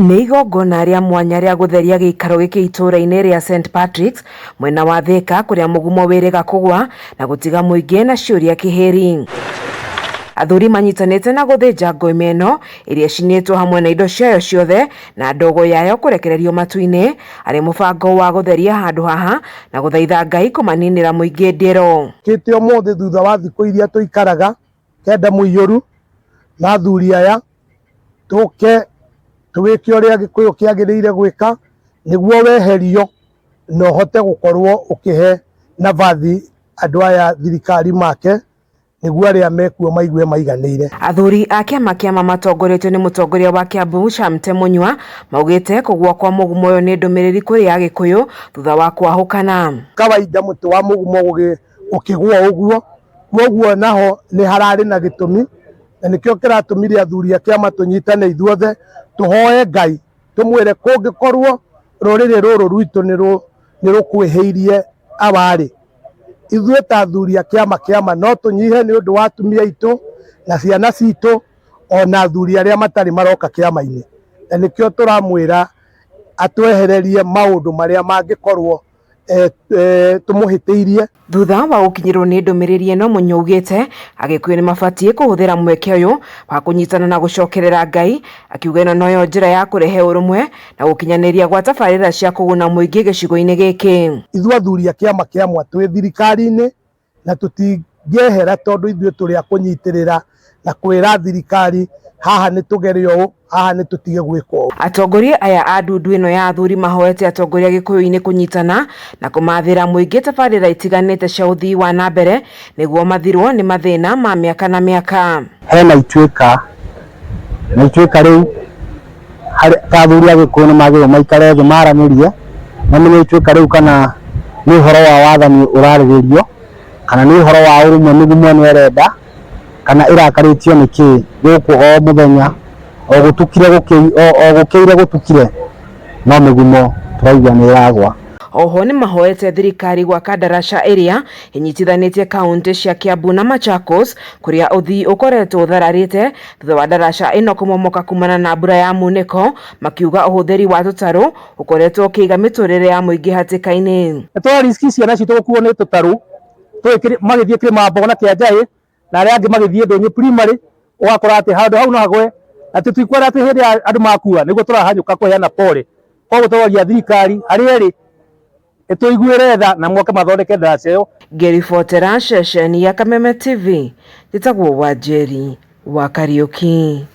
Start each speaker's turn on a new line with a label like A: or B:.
A: Nĩ igongona rĩa mwanya rĩa gũtheria gĩikaro gĩkĩ itũũra-inĩ rĩa St Patrick's mwena wa Thika kũrĩa mũgumo wĩrĩga kũgwa na gũtiga mũingĩ na ciũria kĩhĩri. Athuri manyitanĩte na gũthĩnja ngoima ĩno ĩrĩa ĩcinĩtwo hamwe na indo ciayo ciothe na ndogo yayo kũrekererio matu-inĩ arĩ mũbango wa gũtheria handũ haha na gũthaitha Ngai kũmaninĩra mũingĩ ndĩro.
B: Kĩte ũmũthĩ thutha wa thikũ iria tũikaraga kenda mũiyũru na athuri aya tũke tũgĩke ũrĩa Gĩkũyũ kĩagĩrĩire gwĩka nĩguo weherio na ũhote gũkorwo ũkĩhe nabathi andũ aya thirikari make nĩguo arĩa mekuo maigue maiganĩire.
A: Athuri a kĩama kĩa ma matongoretio nĩ mũtongoria wa Kiambu Shamte Munyua maugĩte kũgũa kwa mũgumo ũyũ nĩ ndũmĩrĩri kũrĩ Agĩkũyũ thutha wa kwahũkana.
B: Kawaida mũtĩ wa mũgumo ũkĩgũa ũguo, kwoguo naho nĩ hararĩ na gĩtũmi na nĩkĩo kĩratũmire athuri a kĩama tũnyitane ithuothe tũhoe Ngai tũmwĩre kũngĩkorwo rũrĩrĩ rũrũ rwitũ nĩ rũkwĩhĩirie awarĩ, ithuĩ ta athuri a kĩama kĩama no tũnyihe nĩ ũndũ wa atumia aitũ na ciana citũ ona athuri arĩa matarĩ maroka kĩama-inĩ, na nĩkĩo tũramwĩra atwehererie maũndũ marĩa mangĩkorwo tũmũhĩtĩirie.
A: Thutha wa gũkinyĩrwo nĩ ndũmĩrĩri ĩno Munyua augĩte Agĩkũyũ nĩmabatiĩ kũhũthĩra mweke ũyũ wa kũnyitana na gũcokerera Ngai, akiuga ĩno noyo njĩra ya kũrehe ũrũmwe na gũkinyanĩria gwa tabarĩra cia kũguna mũingĩ gĩcigo-inĩ gĩkĩ.
B: Ithuĩ athuri a kĩama kĩa mwa twĩ thirikari-inĩ na tũtingĩehera tondũ ithuĩ tũrĩ a kũnyitĩrĩra na kwĩra thirikari haha nĩ tũgere ũũ, haha nĩ tũtige gwĩka ũũ.
A: Atongoria aya a ndundu ĩno ya athuri mahoete atongoria Gĩkũyũ-inĩ kũnyitana na kũmathĩra mũingĩ tabarĩra itiganĩte cia ũthii wa na mbere nĩguo mathirwo nĩ mathĩna ma mĩaka na mĩaka.
C: Hena ituĩka na ituĩka rĩu ta athuri a Gĩkũyũ nĩ magĩrĩirwo maikare thĩ maranĩrie mamenye ituĩka rĩu kana nĩ ũhoro wa wathani ũrarĩrĩrio kana nĩ ũhoro wa ũrũmwe mĩgumo ĩno ĩrenda kana ĩrakarĩtio nĩ kĩĩ gũkũ o mũthenya o gũtukire o gũkĩire gũtukire no mĩgumo tũraigua nĩ ĩragwa.
A: Oho nĩ mahoete thirikari gwaka ndaraca ĩrĩa ĩnyitithanĩtie kaunti cia Kiambu na Machakos kũrĩa ũthii ũkoretwo ũthararĩte thutha wa ndaraca ĩno kũmomoka kumana na mbura ya munĩko, makiuga ũhũthĩri wa tũtarũ ũkoretwo ũkĩiga mĩtũrĩre ya mũingĩ hatĩka-inĩ.
D: Nĩ tũra risk ciana citũ gũkuo nĩ tũtarũ magĩthiĩ Kĩrĩma na Kĩanjaĩ na arĩa angĩ magĩthiĩ Ndũnyũ primary, ũgakora atĩ handũ hau no hagwe na tũtikwenda atĩ hĩndĩ ya andũ makua nĩguo tũrahanyũka kũheana pole. Koguo tũroria thirikari harĩa ĩrĩ ĩtũiguĩre tha na moke mathondeke ndaraca ĩyo.
A: Ngĩribotera ceceni ya Kameme TV, njĩtagwo Wanjeri wa Kariũki.